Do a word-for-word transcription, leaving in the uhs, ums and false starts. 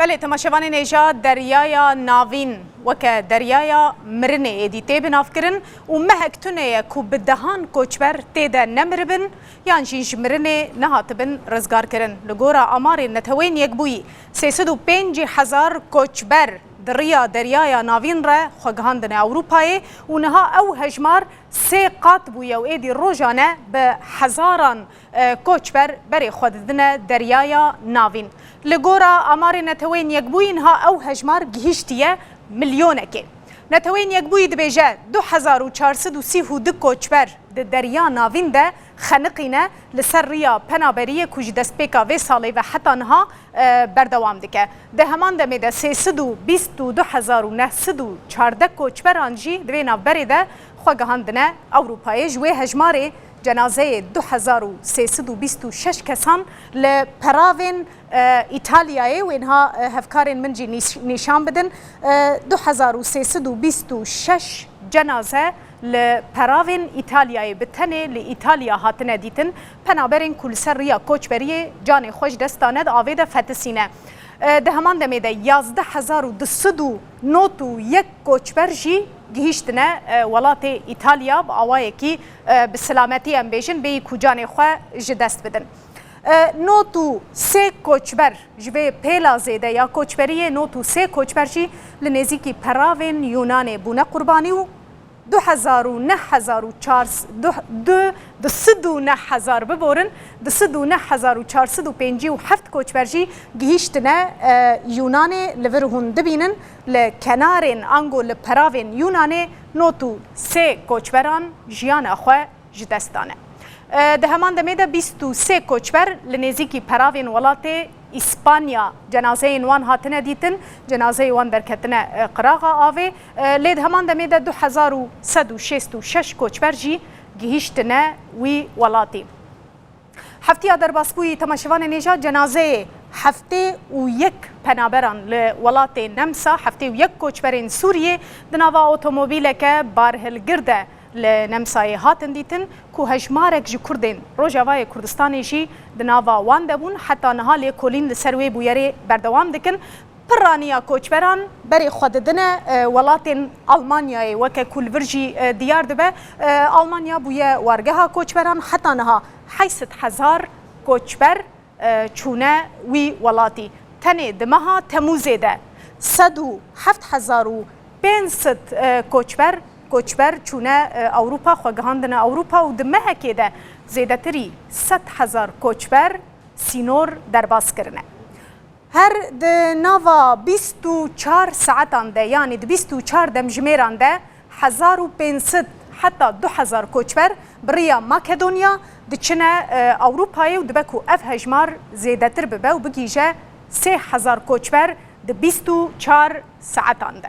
Belê, temaşevanên hêja, Deryaya Navîn weke Deryaya Mirinê êdî tê binavkirin û mehek tune ye ku bi dehan koçber tê de nemiribin yan jî ji mirinê nehatibin rizgarkirin. Li gora amarên Neteweyên Yekbûyî, sê sed û pêncî hezar koçber di riya Deryaya Navîn re xwe gihandine Ewropayê û niha ew hejmar sê qat bûye û êdî rojane bi hezaran, e, koçber berê xwe didine Deryaya Navîn. Li gora amarê Neteweyên Yekbûyî niha ew hejmar gihîştiye milyonekê. Neteweyên Yekbûyî dibêje du hezar û çar sed û sî û du koçber di Derya Navîn de xeniqîne li ser riya penaberiyê ku ji destpêka vê salê ve heta niha, e, berdewam dike. Di heman demê de sê sed û bîst û du hezar û neh sed û çardeh koçberan jî di vê navberê de xwe gihandine Ewropayê. Ji wê hejmarê cenazeyê du hezar û sê sed û bîst û şeş kesan li peravên, e, Îtalyayê, wê niha, e, hevkarên min jî nîş-, nîşan bidin. E, du hezar û sê sed û bîst û şeş cenaze li peravên Îtalyayê bi tenê li Îtalya hatine dîtin. Penaberên ku li ser riya koçberiyê canê xwe ji dest dane di avê de fetisîne. E, di heman demê de yazdeh hezar û du sed û nod û yek koçber jî gihîştine, e, welatê Îtalya bi awayekî, e, bi silametî em bêjin, bêyî ku canê xwe ji dest bidin. E, nod û sê koçber ji vê pêla zêde ya koçberiyê, nod û sê koçber jî li nêzîkî peravên Yûnanê bûne qurbanî û du hezar û neh hezar û çar, du, du, du sed û neh hezar, biborin, du sed û neh hezar û çar sed û pêncî û heft koçber jî gihîştine, e, Yûnanê. Li vir hûn dibînin, li kenarên ango li peravên Yûnanê nod û sê koçberan jiyana xwe ji dest dane. E, di heman demê de bîst û sê koçber li nêzîkî peravên welatê Îspanya cenazeyên wan hatine dîtin, cenazeyê wan derketine, e, qiraxa avê. E, lê di heman demê de du hezar û sed û şêst û şeş koçber jî gihîştine wî welatî. Heftiya derbasbûyî, temaşevanên hêja, cenazeyê heftê û yek penaberan li welatê Nemsa, heftê û yek koçberên Sûriyê di nava otomobîleke barhilgir de li Nemsayê hatin dîtin, ku hejmarek ji Kurdên Rojavayê Kurdistanê jî di nava wan de bûn. Heta niha lêkolîn li ser wê bûyerê berdewam dikin. Piraniya koçberan berê xwe didine, e, welatên Almanyayê, weke ku li vir jî, e, diyar dibe. E, Almanya bûye wargeha koçberan. Heta niha heyşt sed hezar koçber, e, çûne wî welatî. Tenê di meha Temûzê de sed û heft hezar û pênc sed, e, koçber, koçber çûne, e, Ewropa, xwe gihandine Ewropa û di mehekê de zêdetirî sed hezar koçber sînor derbas kirine. Her di nava bîst û çar saetan de, yanî di bîst û çar demjimêran de, hezar û pênc sed heta du hezar koçber bi riya Makedonya diçine, e, Ewropayê û dibe ku ev hejmar zêdetir bibe û bigihîje sê hezar koçber di bîst û çar saetan de.